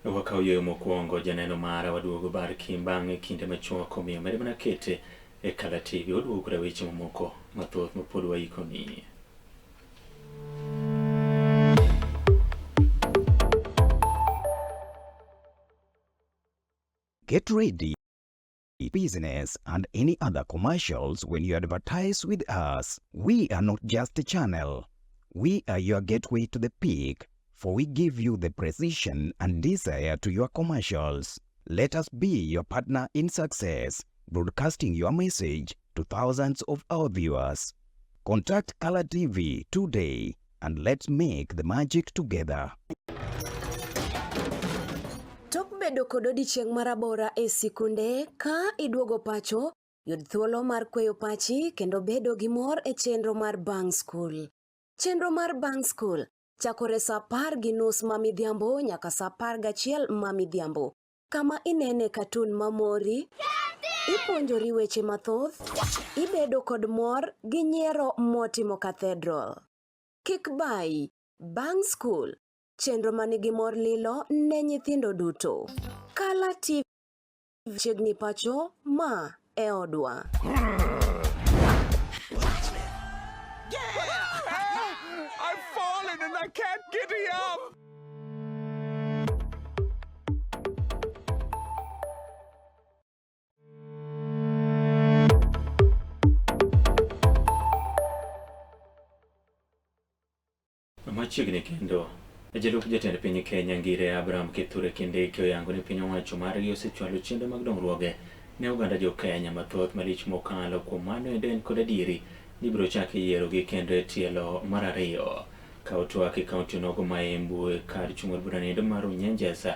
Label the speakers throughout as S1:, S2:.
S1: Wakaw yueyo mokwongo janeno mara waduogo bar kim bang'e kinde machuok omiyo med mana kete e Kala TV waduogo koda weche mamoko mathoth mapod waikoni.
S2: Get ready business and any other commercials when you advertise with us. We are not just a channel. We are your gateway to the peak, for we give you the precision and desire to your commercials. Let us be your partner in success, broadcasting your message to thousands of our viewers. Contact Color TV today and let's make the magic together.
S3: Tok bedo kod odiechieng' marabora e sikunde, ka iduogo pacho, yud thuolo mar kweyo pachi kendo bedo gi mor e chenro mar Bang' Skul. Chenro mar Bang' Skul chakore sa 10:30 ma midhiambo nyaka sa 11 ma midhiambo, kama inene katun mamori, ipuonjori weche mathoth, ibedo kod mor gi nyiero motimo cathedral. Kik bayi, Bang' Skul, chenro manigi mor lilo ne nyithindo duto. Kala TV chiegni pacho ma e odwa.
S4: I've fallen and I can't get up.
S1: Machiegni kendo jalup jatend piny Kenya Ngire Abraham Kithure Kindiki oyango ni piny owacho margi osechwalo chenro mag dongruoge ne oganda jo Kenya mathoth malich mokalo. Kuom mano endo en kod adieri ni ibiro chak yierogi kendo e tielo mar ariyo. Ka otwak e kaunti onogo ma Embu e kar chung' od bura endo mar Runyenjes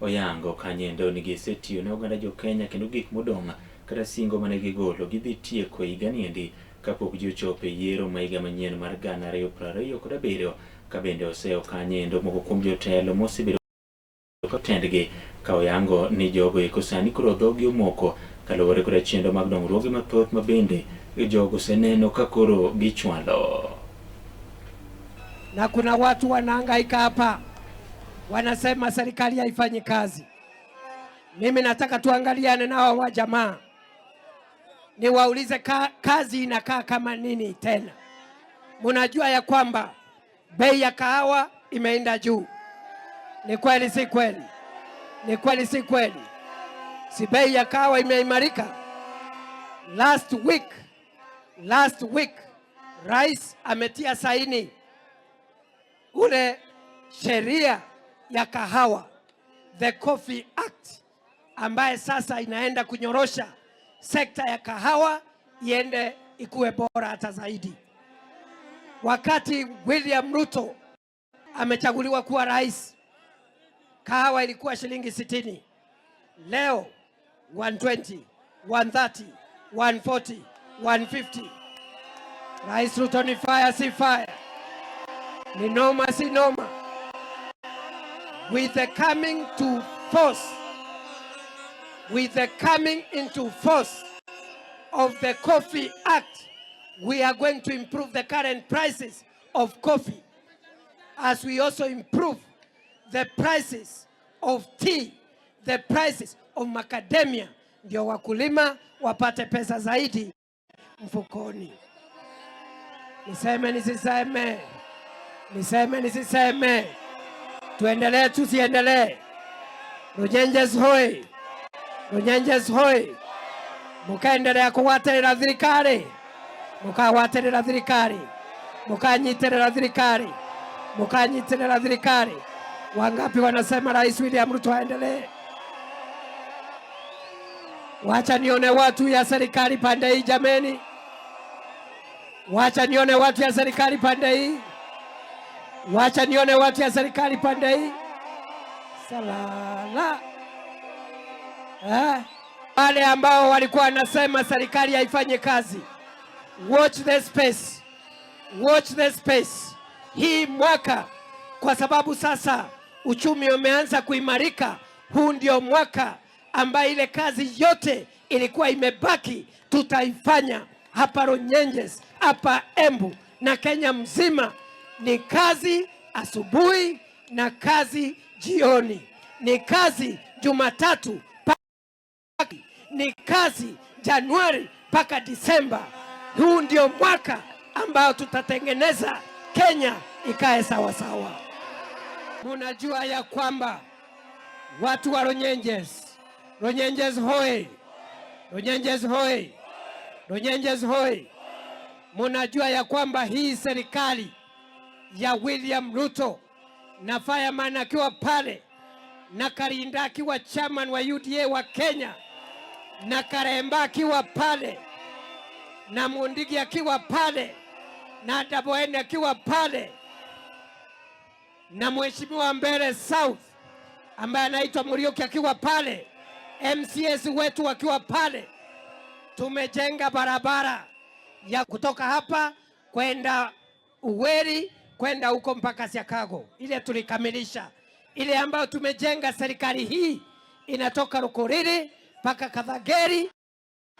S1: oyango kanyo endo ni gisetiyo ne oganda jo Kenya kendo gik modong' kata singo mane gigolo gidhi tieko e higani endi kapok ji ochopo e yiero ma higa manyien mar 2027 ka bende oseyo kanyo endo moko kuom jotelo mosebedo tendgi ka oyango ni jogo eko sani koro dhogi omoko kaluwore koda chenro mag dongruoge mathoth ma bende jogo oseneno ka koro gichwalo.
S5: Na kuna watu wanahangaika hapa, wanasema serikali haifanyi kazi. Mimi nataka tuangaliane nao wa jamaa, niwaulize kazi inakaa kama nini tena? Munajua ya kwamba bei ya kahawa imeenda juu. Ni kweli si kweli? Ni kweli si kweli? Si bei ya kahawa imeimarika? Last week Rais ametia saini ule sheria ya kahawa, the Coffee Act, ambaye sasa inaenda kunyorosha sekta ya kahawa iende ikuwe bora hata zaidi. Wakati William Ruto amechaguliwa kuwa rais, kahawa ilikuwa shilingi 60. Leo 120, 130, 140, 150. Rais Ruto ni fire, si fire? Ni noma, si noma? With the coming to force, with the coming into force of the Coffee Act, we are going to improve the current prices of coffee, as we also improve the prices of tea, the prices of macadamia, ndio wakulima wapate pesa zaidi mfukoni. Niseme nisiseme? Niseme nisiseme? Tuendelee tusiendelee? Runyenjes hoi! Runyenjes hoi! Mukaendelea kugwatirira thirikari, mukagwatirira thirikari, mukanyitirira thirikari, mukanyitirira thirikari. Wangapi wanasema Rais William Ruto aendelee? Wacha nione watu ya serikali pande hii jameni. Wacha nione watu ya serikali pande hii. Wacha nione watu ya serikali pande hii. Salala. Eh? Wale ambao walikuwa wanasema serikali haifanye kazi. Watch the space. Watch the space. Hii mwaka kwa sababu sasa uchumi umeanza kuimarika, huu ndio mwaka ambaye ile kazi yote ilikuwa imebaki tutaifanya hapa Runyenjes, hapa Embu na Kenya mzima. Ni kazi asubuhi na kazi jioni. Ni kazi Jumatatu, ni kazi Januari mpaka Disemba. Huu ndio mwaka ambao tutatengeneza Kenya ikae sawa sawa. Munajua ya kwamba watu wa Runyenjes, Runyenjes hoi, Runyenjes hoi, Runyenjes hoi! Munajua ya kwamba hii serikali ya William Ruto na Fireman akiwa pale na Karinda akiwa chairman wa UDA wa Kenya na Karemba akiwa pale na Mundigi akiwa pale na Daboeni akiwa pale na mheshimiwa Mbeere South ambaye anaitwa Muriuki akiwa pale, MCAs wetu wakiwa pale, tumejenga barabara ya kutoka hapa kwenda Uweri kwenda huko mpaka Siakago, ile tulikamilisha. Ile ambayo tumejenga serikali hii inatoka Rukuriri mpaka Kathangeri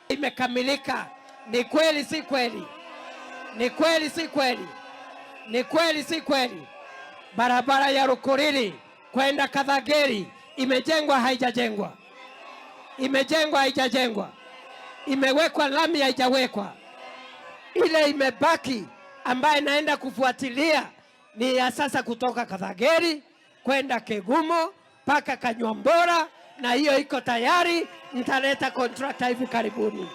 S5: imekamilika. Ni kweli si kweli? Ni kweli si kweli? Ni kweli si kweli? Barabara ya Rukuriri kwenda Kathangeri imejengwa haijajengwa? Imejengwa haijajengwa? Imewekwa lami haijawekwa? Ile imebaki ambaye naenda kufuatilia ni ya sasa kutoka Kathangeri kwenda Kegumo mpaka Kanyuambora, na hiyo iko tayari, nitaleta contractor hivi karibuni.